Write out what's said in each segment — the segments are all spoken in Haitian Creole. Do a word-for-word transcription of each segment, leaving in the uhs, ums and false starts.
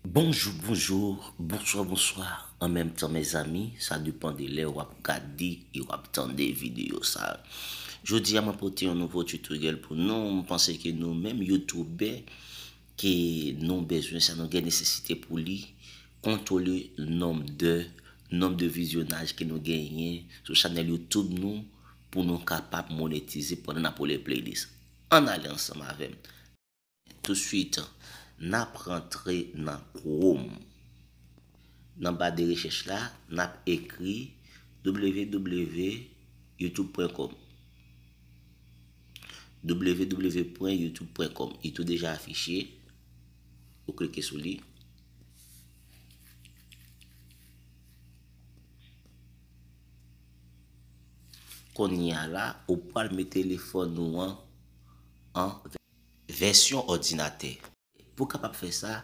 Bonjou, bonjou, bonswa, bonswa. An menm tan, mezanmi, sa depann de lè w ap gade e w ap tande videyo sa. Jodi a, mwen pote yon nouvo tutorial pou nou. Mwen panse ke nou menm youtubè, ke nou bezwen sa, nou gen nesesite pou li, kontwole nonb de, nonb de vizyonaj ke nou genyen sou chanèl YouTube nou, pou nou kapab monetize pandan n ap wole playlist. Ann ale ansanm avè m. Touswit, n ap rantre nan Chrome. Nan ba de rechèch la, n ap ekri w w w youtube pwen kòm. W w w pwen youtube pwen kòm. Li tou deja afiche. Ou klike sou li. Kounye a la, ou pral met telefòn ou an an vèsyon òdinatè. Pou w kapab fè sa,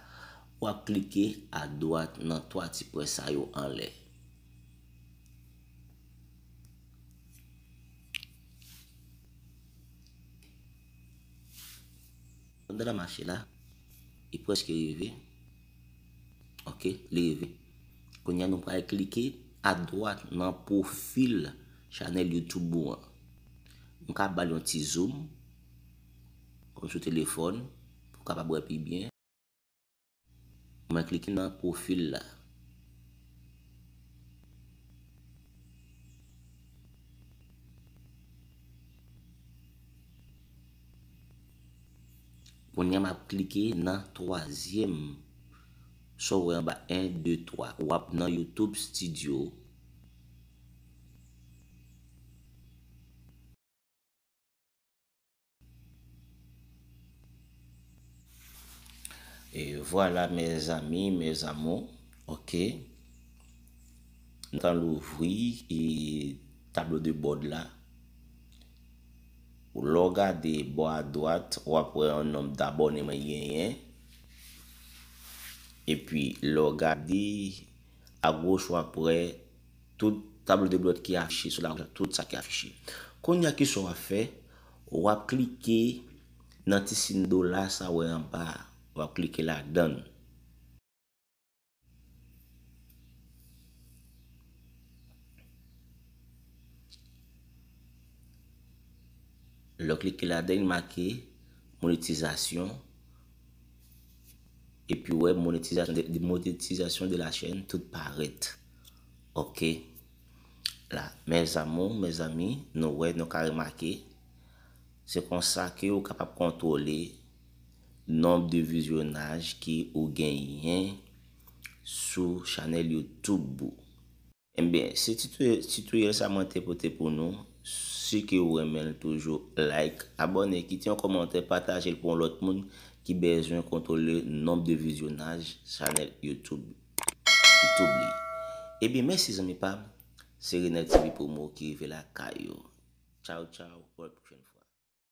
w ap klike adwat nan twa ti pwen sa yo anlè. Pandan l ap mache la, li prèske rive. Ok, li rive. Kounye a nou pral klike adwat nan pwofil chanèl YouTube ou an. M ka ba l yon ti zoom, kòm sou telefòn, pou w kapab wè pi byen. Mwen klike nan pwofil la. Kounye a m ap klike nan twazyèm. Sa w wè anba, en, de, twa. W ap nan YouTube Studio. E vwala, mes amis, mes amours. Ok. Nou pral louvri e tablo de bòd la. Lè w gade bò adwat, w ap wè yon nonb dabòne mwen genyen. Epi, lè w gade agoch, w ap wè tout tablo de bòd ki afiche sou la, tout sa ki afiche. Kounye a, kisa w ap fè? W ap klike nan ti siy dola sa w wè anba a. W ap klike ladan l. Lè w klike ladan l, li make monetizasyon. Epi w wè monetizasyon de, de, monetizasyon de la chaîne, tout parèt. Ok. La, mes amours, mes amis, nou wè, nou ka remake. Se konsa ke ou kapab kontwole nonb de vizyonaj ke ou genyen sou chanèl YouTube ou. Ebyen, se tito-, titoryèl sa mwen te pote pou nou. Si ke ou renmen l toujou, like, abòne, kite yon kòmantè, pataje l pou yon lòt moun ki bezwen kontwole nonb de vizyonaj chanèl YouTube, YouTube li. Ebyen, mèsi zanmi pa m. Se Renel T V Promo ki rive lakay ou. Tchaw, tchaw, pou yon pwochèn fwa.